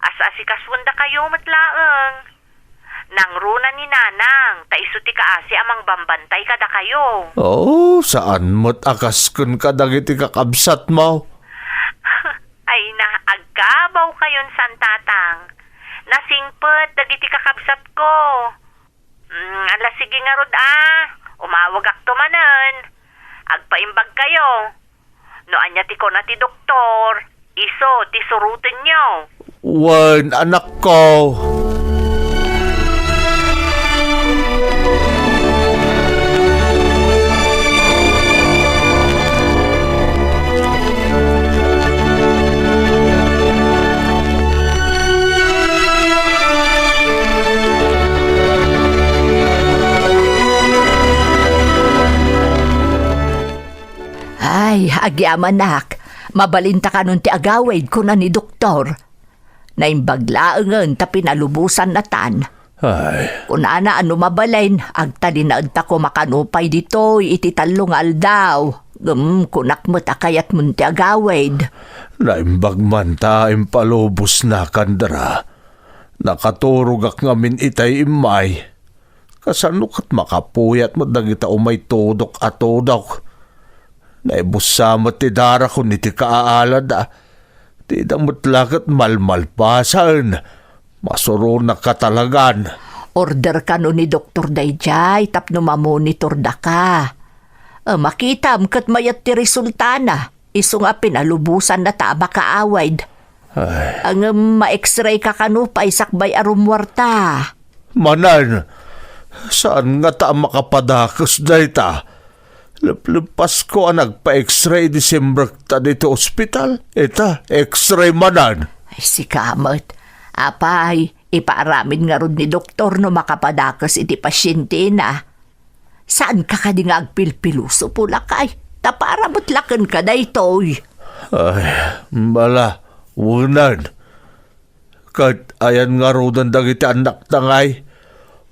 As-asikasuan dakayo met laeng. Nangruna ni Nanang, ta isu ti kaasi a mangbambantay kadakayo. Oh, saan met a kas ken kadagiti kakabsatmo? Ay na, agkabaw kayon san, Tatang. Nasingpet dagiti kakabsatko. Mm, ala, sige ngarud a. Umawagakto manen. Agpaimbag kayo. No ania ti kuna ti doktor, isu ti surotenyo. Wen, anakko. Ay, agyamanak, mabalinta kanon ti agawid, kuna ni doktor. Naimbag laengen ta pinalubosan natan. Ay. Kunana a no mabalin, agtalinaedta koma kano pay ditoy iti tallo nga aldaw. Ngem kunak met a kayatmon ti agawid. Naimbag man ta impalubosna, Kandra. Nakaturogak ngamin itay immay. Kasano ket makapuyat met dagita umay tudok a tudok? Naibussa met ti darakon iti kaaalada. Dida met la ket malmalpasen. Masuronak katalagan. Order kano ni doktor daydiay tapno mamonitor daka. A, makitam ket mayat ti resultana. Isu nga pinalubosanna ta a makaawid. Ay. Ngem ma-X-ray ka kano pay sakbay a rummuarta. Manen, saan ngata a makapadakes dayta? Lepleppasko a nagpa-X-ray idi simrekta ditoy ospital. Ita, X-ray manen. Ay, sika met. Apay, ipaaramid ngarud ni doktor no makapadakes iti pasientena. Saanka kadi nga agpilpiloso, Pulakay? Ta para met la kenka daytoy. Ay, bala, unan. Ket ayan ngaruden dagiti annakta ngay?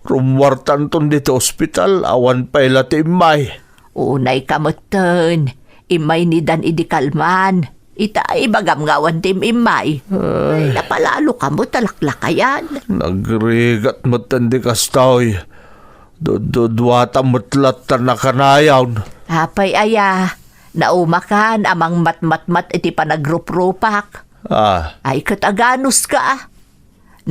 Rummuartanton ditoy ospital, awan pay la ti immay. Unayka metten. Immay ni Dan idi kalman. Ita, ibagam nga awan ti im-immay. Ay. Ay, napalalo ka met a laklakayan. Nagrigat metten di kastoy. Dudduduata met latta nakanayon. Apay aya, naumakan a mangmatmatmat iti panagruprupak. Ah. Ay, ket aganuska.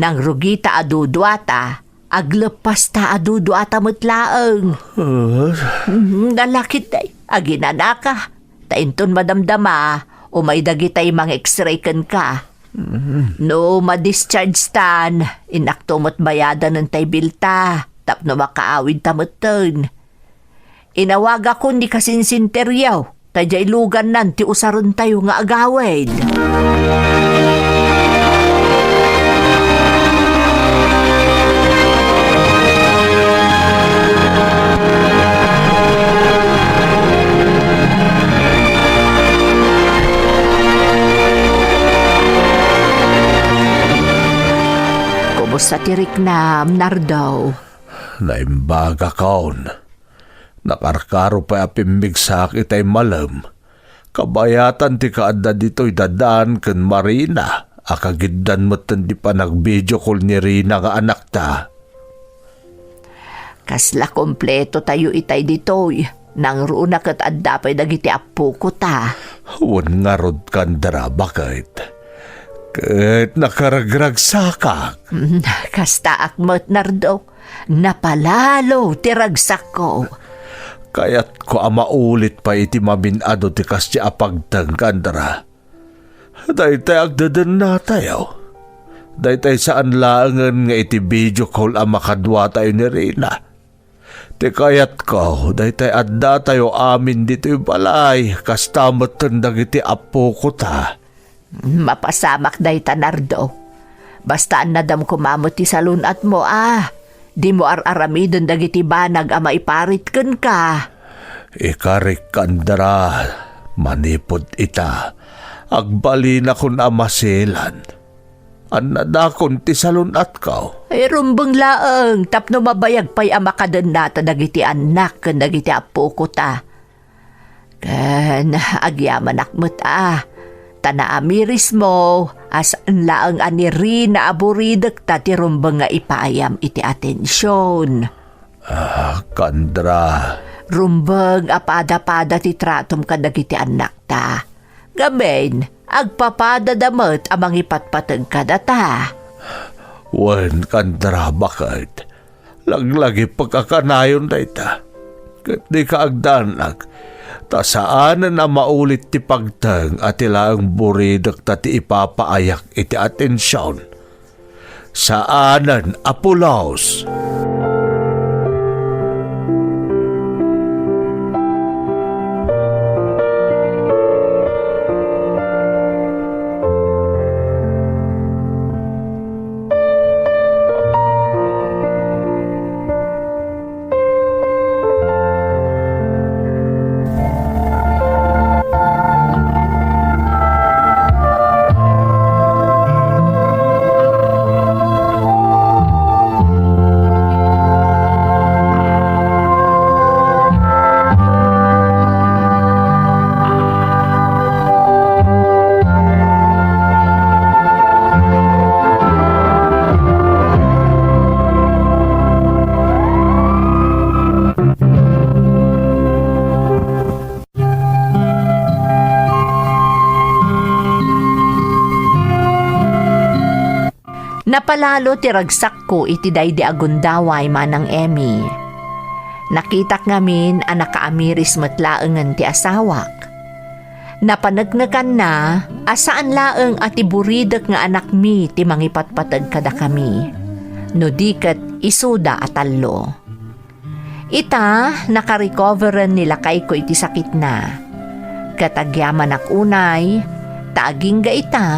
Nangrugita a duduata, agleppasta a duduata met laeng. Ah. Mhm, nalakit day. Aginanaka. Ta inton madamdama, umay dagitay mang-X-ray kenka. Mhm. No ma-discharge tan, innakto met bayadanen tay bilta, tapno makaawid ta metten. Inawagakon ni kasinsinteriaw, ta diay lugannan ti usarentayo nga agawid. Kumusta ti riknam, Nardo? Naimbagakon. Nakarkaro pay a pimmigsaak itay malem. Kabayatan ti kaadda ditoy da Dan ken Marina a kagiddan metten ti panag-video call ni Rina nga anakta. Kasla kompleto tayo itay ditoy. Nangruna ket adda pay dagiti appoko ta. Wen ngarud, Kandra, baket. Ket nakaragragsakak. Mm, kastaak met, Nardo. Napalalo ti ragsakko. Kayatko a maulit pay iti mamin-adu ti kasdi a pagteng, Kandra. Daytay agdedennatayo. Daytay saan laengen nga iti video call a makaduatayo ni Rina. Ti kayatko, daytay addatayo amin ditoy balay, kasta metten dagiti appoko ta. Mapasamak dayta, Nardo. Basta annadam koma met ti salun-atmo a. Dimo ar-aramiden dagiti banag a maiparit kenka. Ikarik, Kandra, manipud ita, agbalinakon a masilan. Annadakon ti salun-atko. Ay, rumbeng laeng tapno mabayag pay a makadennata dagiti annak ken dagiti appoko ta. Ken agyamanak met a, ta naamirismo a saan laeng a ni Rina a buridekta ti rumbeng nga ipaayam iti atension. Ah, Kandra. Rumbeng a pada-pada ti tratom kadagiti annakta. Ngamin, agpapadada met a mangipatpateg kadata. Wen, Kandra, baket. Laglagipek a kanayon dayta. Ket dika agdanag, ta saanen a maulit ti pagteng a ti laeng buridekta ti ipapaayak iti atension. Saanen a pulos. Napalalo ti ragsakko iti daydi a gundaway, Manang Emmy. Nakitak ngamin a nakaamiris met laengen ti asawak. Napaneknekanna a saan laeng a ti buridek nga anakmi ti mangipatpateg kadakami, no di ket isuda a tallo. Ita, nakarecoveren ni lakayko iti sakitna. Ket agyamanak unay, ta agingga ita,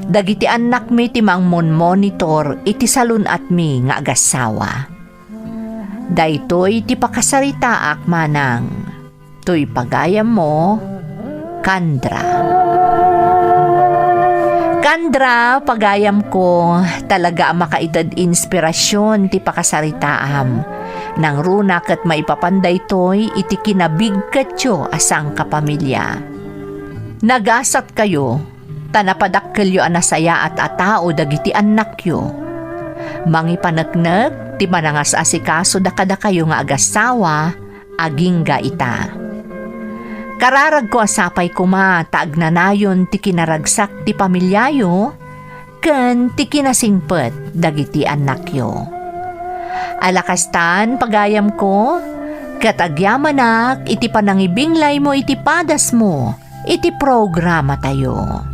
dagiti annakmi ti mangmonmonitor iti salun-atmi nga agassawa. Daytoy ti pakasaritaak, Manang. Toy pagayammo, Kandra. Kandra, pagayamko, talaga a makaited inspirasyon ti pakasaritaam. Nangruna ket maipapan daytoy iti kinabigketyo a sangkapamilya. Nagasatkayo, ta napadakkelyo a nasayaat a tao dagiti annakyo. Mangipaneknek ti manangas-asikasoda kadakayo nga agassawa, agingga ita. Kararagko a sapay koma ta agnanayon ti kinaragsak ti pamiliayo ken ti kinasingpet dagiti annakyo. Ala kastan, pagayamko, ket agyamanak iti panangibinglaymo iti padasmo iti programatayo.